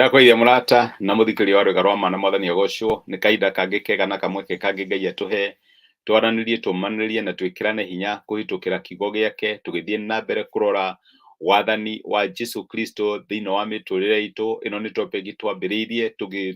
Ndakũgeithia mũrata na mũthikĩrĩria wa rwĩga rwa ma na mwathani agocwo. Nĩ kahinda kangĩ kega na kamweke kangĩ Ngai atũhe twaranĩrie, tũmanĩrie na twĩkĩrane hinya kũhĩtũkĩra kiugo gĩake, tũgĩthiĩ na mbere kũrora wathani wa Jesu Kristo thĩinĩ wa mĩtũrĩre itũ. Ĩno nĩ topic twambĩrĩirie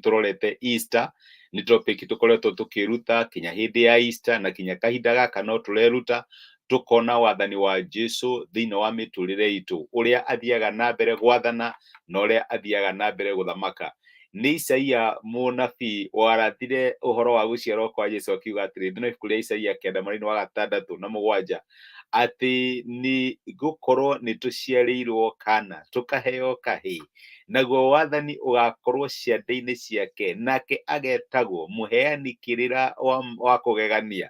tũrorete Easter, nĩ topic tũkoretwo tũkĩruta kinya hĩndĩ ya Easter na kinya kahinda gaka no tũreruta, tũkona wathani wa Jesu thĩinĩ wa mĩtũrĩre itũ, ũrĩa athiaga na mbere gwathana na ũrĩa athiaga na mbere gũthamaka. Nĩ Isaia mũnabii warathire ũhoro wa gũciarwo kwa Jesu akiuga atĩrĩ, thĩinĩ wa ibuku rĩa Isaia 9 mweri wa 6 na 7, atĩ nĩ gũkorwo nĩ tũciarĩirwo kana tũkaheo kahĩĩ, naguo wathani ũgakorwo ciande-inĩ ciake, nake agetagwo mũheani kĩrĩra wa kũgegania,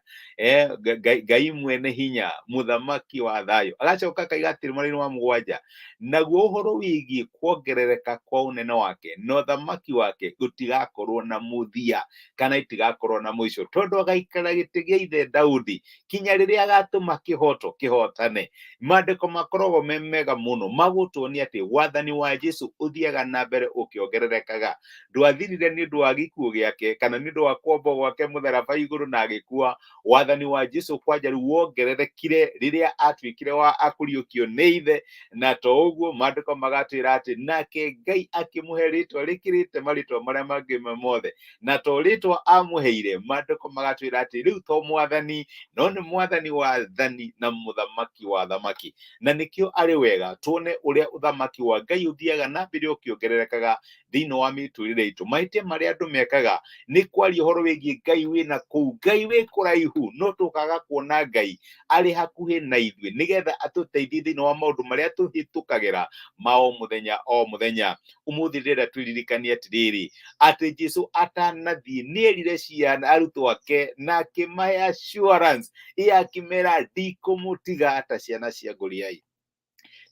Ngai mwene hinya, mũthamaki wa thayũ. Agacoka akaiga atĩrĩ mweri wa 7, naguo ũhoro wĩgiĩ kuongerereka kwa ũnene wake na ũthamaki wake gũtigakorwo na mũthia kana itigakorwo na mũico, tondũ agaikara gĩtĩ gĩa ithe Daudi kinya rĩrĩa agatũma kĩhoto kĩhotane. Maandĩko makoragwo me mega mũno magũtuonia atĩ wathani wa Jesu ũthiaga na mbere ũkĩongererekaga. Ndwathirire nĩ ũndũ wa gĩkuũ gĩake kana nĩ ũndũ wa kwambwo gwake mũtharaba igũrũ na agĩkua. Wathani wa Jesu kwanja rĩu wongererekire rĩrĩa atuĩkire wa akũriũkio nĩ ithe, na to ũguo, maandĩko magatwĩra atĩ nake Ngai akĩmũhe rĩtwa rĩkĩrĩte marĩtwa marĩa mangĩ me mothe, na to rĩtwa amũheire, maandĩko magatwĩra atĩ rĩu to mwathani no nĩ mwathani wa athani na mũthamaki wa athamaki. Na nĩkĩo arĩ wega tuone ũrĩa ũthamaki wa Ngai ũthiaga na mbere ũkĩongererekaga thĩinĩ wa mĩtũrĩre itũ. Mahĩtia marĩa andũ mekaga nĩ kwaria ũhoro wĩgiĩ Ngai wĩna kũu, Ngai wĩ kũraihu, no tũkaga kuona Ngai arĩ hakuhĩ na ithuĩ nĩgetha atũteithie thĩinĩ wa maũndũ marĩa tũhĩtũkagĩra ma o mũthenya o mũthenya. Ũmũthĩ ndĩrenda twĩririkanie atĩrĩrĩ, atĩ Jesu atanathiĩ nĩ erire ciana arutwo ake na akĩmahe assurance ĩ, akĩmera, "Ndikũmũtiga ta ciana cia ngũriai."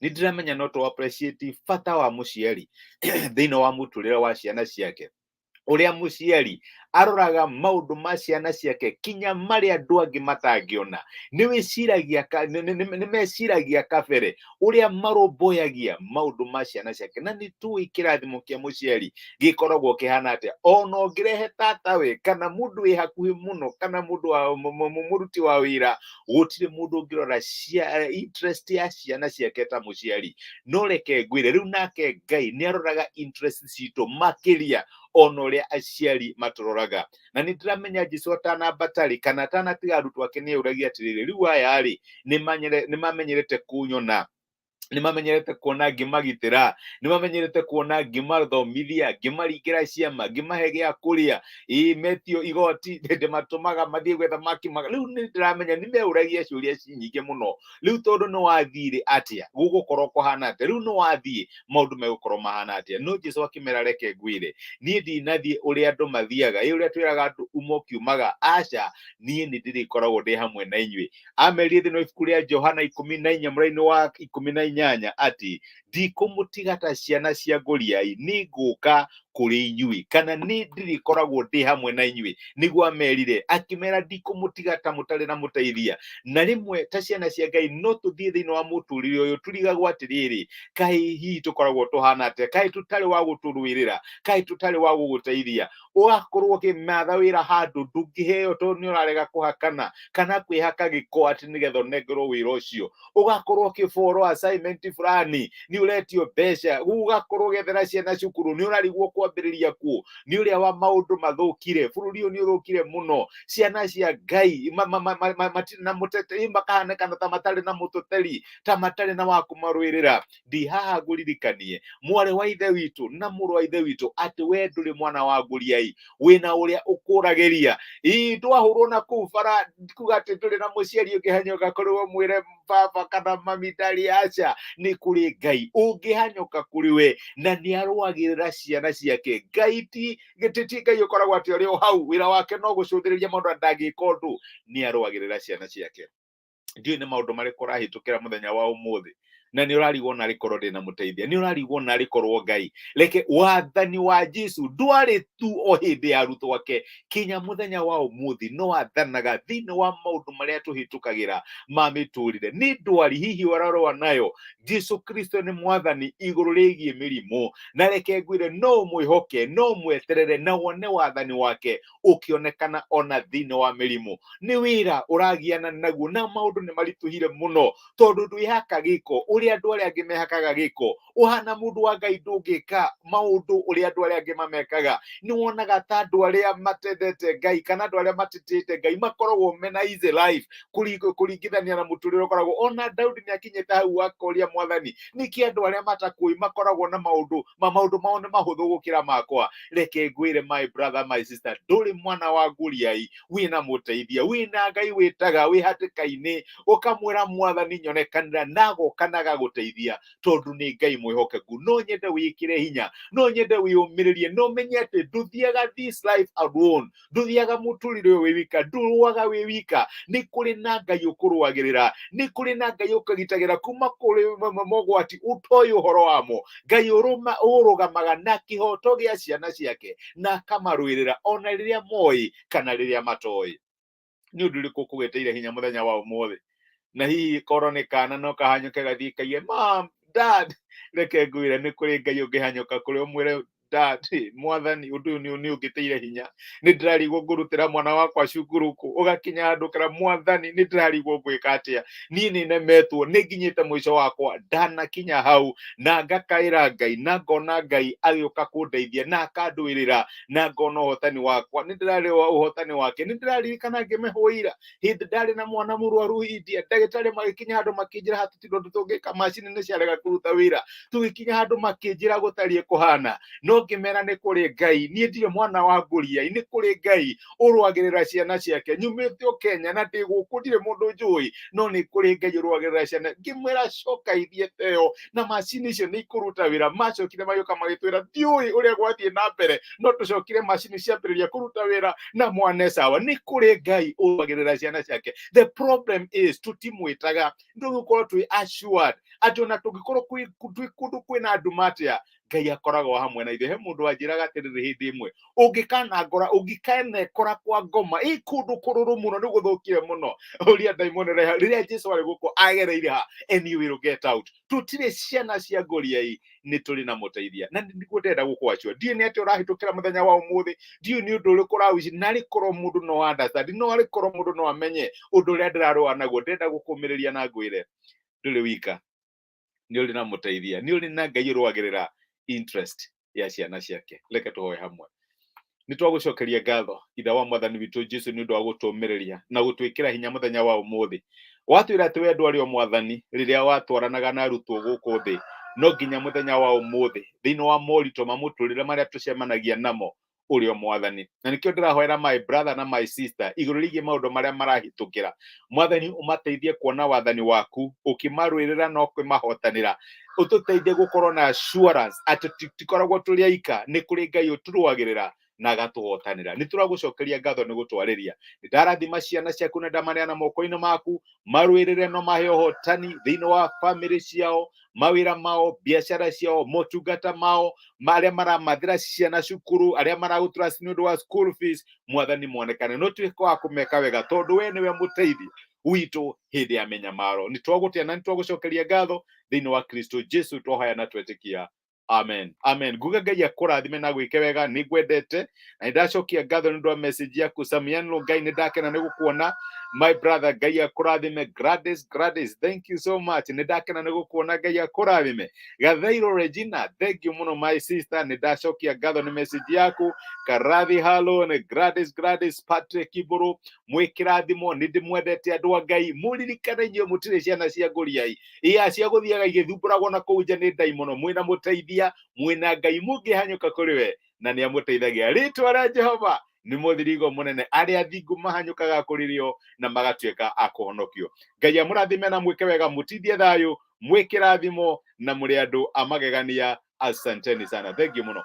Nĩ ndĩramenya no tũ appreciate bata wa mũciari thĩinĩ wa mũtũrĩre wa ciana ciake, ũrĩa mũciari aroraga maũndũ ma ciana ciake kinya marĩa andũ angĩ matangĩona. Nĩ wĩciragia nĩ meciragia kabere ũrĩa marũmbũyagia maũndũ ma ciana ciake, na nĩ tũĩ kĩrathimo kĩa mũciari gĩkoragwo kĩhana atĩa. Ona ũngĩrehe tatawe kana mũndũ wĩ hakuhĩ mũno kana mũndũ wa mũruti wa wĩra, gũtirĩ mũndũ ũngĩrora interest ya ciana ciake ta mũciari. No reke ngwĩre rĩu, nake Ngai nĩ aroraga interest citũ makĩria ona ũrĩa aciari matũroraga. Na nĩ ndĩramenya Jesu atanambata rĩ, kana atanatiga arutwo ake, nĩ eũragia atĩrĩrĩ, rĩu aya rĩ, nĩ mamenyerete kunyona, nĩ mamenyerete kuona ngĩmagitĩra, nĩ mamenyerete kuona ngĩmathomithia, ngĩmaringĩra ciama, ngĩmahe gĩa kũrĩa, ĩ metio igoti ndĩmatũmaga mathiĩ gwetha maki. Rĩu nĩ ndĩramenya nĩ meũragia ciũria nyingĩ mũno, rĩu tondũ nĩ wathiĩ atĩa, gũgũkorwo kũhana atĩa, rĩu nĩ wathiĩ maũndũ megũkorwo mahana atĩa? No Jesu akĩmera, "Reke ngwĩre, niĩ ndinathiĩ ũrĩa andũ mathiaga, ĩ ũrĩa twĩraga andũ uma ũkiumaga, aca, niĩ nĩ ndĩrĩkoragwo ndĩ hamwe na inyuĩ." Amerie thĩinĩ wa ibuku rĩa Johana 14 mũraini wa 18 atĩ, "Ndikũmũtiga ta ciana cia ngũriai, nĩ ngũka kũrĩ inyuĩ," kana nĩ ndĩrĩkoragwo ndĩ hamwe na inyuĩ. Nĩguo amerire, akĩmera, "Ndikũmũtiga ta mũtarĩ na mũteithia." Na rĩmwe ta ciana cia Ngai no tũthiĩ thĩinĩ wa mũtũrĩre ũyũ tũrigagwo atĩrĩrĩ, kaĩ hihi tũkoragwo tũhana atĩa, kaĩ tũtarĩ wa gũtũrũĩrĩra, kaĩ tũtarĩ wa gũgũteithia? Ũgakorwo ũkĩmatha wĩra handũ ndũngĩheo tondũ nĩ ũrarega kũhakana kana kwĩhaka gĩko atĩ nĩgetha ũnengerwo wĩra ũcio. Ũgakorwo ũkĩborwo assignment fulani, nĩ ũretio mbeca, ũgakorwo ũgĩethera ciana cukuru, nĩ ũrarigwo kwambĩrĩria kuo nĩ ũrĩa wa maũndũ mathũkire. Bũrũri ũyũ nĩ ũthũkire mũno. Ciana cia Ngai matirĩ na mũtete, makahanĩkana ta matarĩ na mũteteri, ta matarĩ na wa kũmarũĩrĩra. Ndi haha ngũririkanie, mwarĩ wa ithe witũ na mũrũ wa ithe witũ, atĩ we ndũrĩ mwana wa ngũriai, wĩna ũrĩa ũkũragĩria. Ii twahũrwo na kũu bara kuga atĩ ndũrĩ na mũciari ũngĩhanyũka kũrĩ we mwĩre baba kana mami ndarĩ, aca, nĩ kũrĩ Ngai ũngĩhanyũka kũrĩ we, na nĩ arũagĩrĩra ciana ciake. Ngai ti gĩtĩ, ti Ngai ũkoragwo atĩ ũrĩ o hau wĩra wake no gũcũthĩrĩria maũndũ na ndangĩka ũndũ, nĩ arũagĩrĩra ciana ciake. Ndiũĩ nĩ maũndũ marĩkũ ũrahĩtũkĩra mũthenya wa ũmũthĩ. Na nĩ ũrarigwo narĩ korwo ndĩ na mũteithia, nĩ ũrarigwo narĩ korwo Ngai. Reke wathani wa Jesu ndwarĩ tu o hĩndĩ ya arutwo ake, kinya mũthenya wa ũmũthĩ no athanaga thĩinĩ wa maũndũ marĩa tũhĩtũkagĩra ma mĩtũrĩre. Nĩ ndwari hihi ũrarũa nayo, Jesu Kristo nĩ mwathani igũrũ rĩgiĩ mĩrimũ. Na reke ngwĩre, no ũmwĩhoke, no ũmweterere na wone wathani wake ũkĩonekana ona thĩinĩ wa mĩrimũ. Nĩ wĩra ũragiana naguo na maũndũ nĩ maritũhire mũno tondũ ndwĩhaka gĩko ũrĩa andũ arĩa angĩ mehakaga gĩko, ũhana mũndũ wa Ngai ndũngĩka maũndũ ũrĩa andũ arĩa angĩ mamekaga. Nĩ wonaga ta andũ arĩa matendete Ngai kana andũ arĩa matĩtĩte Ngai makoragwo mena easy life kũringithania na mũtũrĩre ũkoragwo. Ona Daudi nĩ akinyĩte hau akoria Mwathani, nĩkĩ andũ arĩa matakũĩ makoragwo na maũndũ ma maũndũ mao nĩ mahũthũ gũkĩra makwa? Reke ngwĩre, my brother, my sister, ndũrĩ mwana wa ngũriai, wĩna mũteithia, wĩna Ngai wĩtaga wĩ hatĩka-inĩ, ũkamwĩra Mwathani nyonekanĩra, na agoka na agagũteithia tondũ nĩ Ngai mwĩhokeku. No nyende wĩkĩre hinya, no nyende wĩyũmĩrĩrie, no menye atĩ ndũthiaga this life alone, ndũthiaga mũtũrĩre ũyũ wĩ wika, ndũrũaga wĩ wika. Nĩ kũrĩ na Ngai ũkũrũagĩrĩra, nĩ kũrĩ na Ngai ũkũgitagĩra kuma kũrĩ mogwati ũtoĩ ũhoro wamo. Ngai ũrũgamaga na kĩhoto gĩa ciana ciake na akamarũĩrĩra ona rĩrĩa moĩ kana rĩrĩa matoĩ. Nĩ ũndũ ũrĩkũ ũkũgĩtĩire hinya mũthenya wa ũmũthĩ? Na hihi korwo nĩ kana no kahanyũke gathiĩ kaige mam, dad? Reke ngwĩre, nĩ kũrĩ Ngai ũngĩhanyũka kũrĩ ũmwĩre, dad, Mwathani, ũndũ ũyũ nĩ ũngĩtĩire hinya. Nĩ ndĩrarigwo ngũrutĩra mwana wakwa cukuru kũ. Ũgakinya handũ kĩra Mwathani, nĩ ndĩrarigwo ngwĩka atĩa, niĩ nĩ nemetwo, nĩ nginyĩte mũico wakwa. Ndanakinya hau na ngakaĩra Ngai na ngona Ngai agĩũka kũndeithia na akandwĩrĩra na ngona ũhotani wakwa. Nĩ ndĩrarĩwa ũhotani wake. Nĩ ndĩraririkana ngĩmĩhũira hĩndĩ ndarĩ na mwana mũrwaru India, ndagĩtarĩ magĩkinya handũ makĩnjĩra hatirĩ ũndũ tũngĩka, macini nĩ ciarega kũruta wĩra. Tũgĩkinya handũ makĩnjĩra gũtariĩ kũhana, no ngĩmera nĩ kũrĩ Ngai, niĩ ndirĩ mwana wa ngũriai, nĩ kũrĩ Ngai ũrũagĩrĩra ciana ciake. Nyumĩte o Kenya na ndĩ gũkũ ndirĩ mũndũ njũĩ, no nĩ kũrĩ Ngai ũrũagĩrĩra ciana. Ngĩmwĩra coka ithiĩ ĩyo na macini icio nĩ ikũruta wĩra. Macokire magĩũka magĩtwĩra ndiũĩ ũrĩa gwathiĩ na mbere, no tũcokire macini ciambĩrĩria kũruta wĩra na mwana sawa. Nĩ kũrĩ Ngai ũrũagĩrĩra ciana ciake. The problem is tũtimwĩtaga. Ndũgũkorwo twĩ assured atĩ ona tũngĩkorwo twĩ kũndũ kwĩna nduma atĩa, Ngai akoragwo hamwe na ithuĩ. He mũndũ wanjĩraga atĩrĩrĩ hĩndĩ ĩmwe, ũngĩkanangora ũngĩkanekora kwa ngoma ĩ kũndũ kũrũrũ mũno, nĩ gũthũkire mũno, ũria ndaimono rĩrĩa Jesu arĩ gũkũ agereire ha, and you will get out. Tũtirĩ ciana cia ngũriai, nĩ tũrĩ na mũteithia. Na nĩguo ndĩrenda gũkwachua. Ndiũĩ nĩ atĩa ũrahĩtũkĩra mũthenya wa ũmũthĩ, ndiũĩ nĩ ũndũ ũrĩkũ ũrawici, narĩ korwo mũndũ no understand, no arĩ korwo mũndũ no amenye ũndũ ũrĩa ndĩrarũa naguo. Ndĩrenda gũkũmĩrĩria na ngwĩre ndũrĩ wika, nĩ ũrĩ na mũteithia, nĩ ũrĩ na Ngai ũrũagĩrĩra interest ya ciana ciake. Reke tũhoe hamwe. Nĩ twagũcokeria ngatho, Ithe wa Mwathani witũ Jesu, nĩ ũndũ wa gũtũmĩrĩria na gũtwĩkĩra hinya mũthenya wa ũmũthĩ. Watwĩra atĩ we ndwarĩ o Mwathani rĩrĩa watwaranaga na arutwo gũkũ thĩ, no nginya mũthenya wa ũmũthĩ thĩinĩ wa moritũ ma mũtũrĩre marĩa tũcemanagia namo, ũrĩ o Mwathani. Na nĩkĩo ndĩrahoera my brother na my sister igũrũ rĩgiĩ maũndũ marĩa marahĩtũkĩra. Mwathani, ũmateithie kuona wathani waku ũkĩmarũĩrĩra na ũkĩmahotanĩra. Ũtũteithie gũkorwo na assurance atĩ tutikoragwo tũrĩ aika, nĩ kũrĩ Ngai ũtũrũagĩrĩra na agatũhotanĩra. Nĩ tũragũcokeria ngatho nĩ gũtwarĩria. Nĩ ndarathima ciana ciaku na ndamaneana moko-inĩ maku, marũĩrĩre no mahe ũhotani thĩinĩ wa bamĩrĩ ciao, mawĩra mao, biacara ciao, motungata mao, arĩa maramathĩra ciana cukuru, arĩa maragũtrust nĩ ũndũ wa school fees. Mwathani, monekane no tuĩke wa kũmeka wega tondũ we nĩwe mũteithia witũ hĩndĩ ya mĩnyamaro. Nĩ twagũtĩa na nĩ twagũcokeria ngatho thĩinĩ wa Kristo Jesu twahoya na twetĩkia, amen, amen. Nguga Ngai akũrathime na gwĩke wega. Nĩ ngwendete na nĩ ndacokia ngatho nĩ ũndũ wa message yaku, Samian Ngai. Nĩ ndakena nĩ gũkuona, my brother. Ngai akũrathime. Gladys, Gladys, thank you so much. Nĩ ndakena nĩ gũkuona, Ngai akũrathime. Gathairo Regina, thank you mũno, my sister. Nĩ ndacokia ngatho nĩ message yaku. Karathi halo nĩ Gladys, Gladys Patrick Iburu, mwĩkĩrathimo. Nĩ ndĩmwendete, andũ a Ngai. Mũririkane inyuĩ mũtirĩ ciana cia ngũriai iya cia gũthiaga igĩthumbũragwo na kũu nja nĩ ndaimono. Mwĩna mũteithia, mwĩna Ngai mũngĩhanyũka kũrĩ we na nĩ amũteithagia. Rĩtwa rĩa Jehova nĩ mũthirigo mũnene, arĩa athingu mahanyũkaga kũrĩ rĩo na magatuĩka a kũhonokio. Ngai amũrathime na mwĩke wega, mũtindie thayũ, mwĩkĩrathimo na mũrĩ andũ a magegania. Asanteni sana, thank you mũno.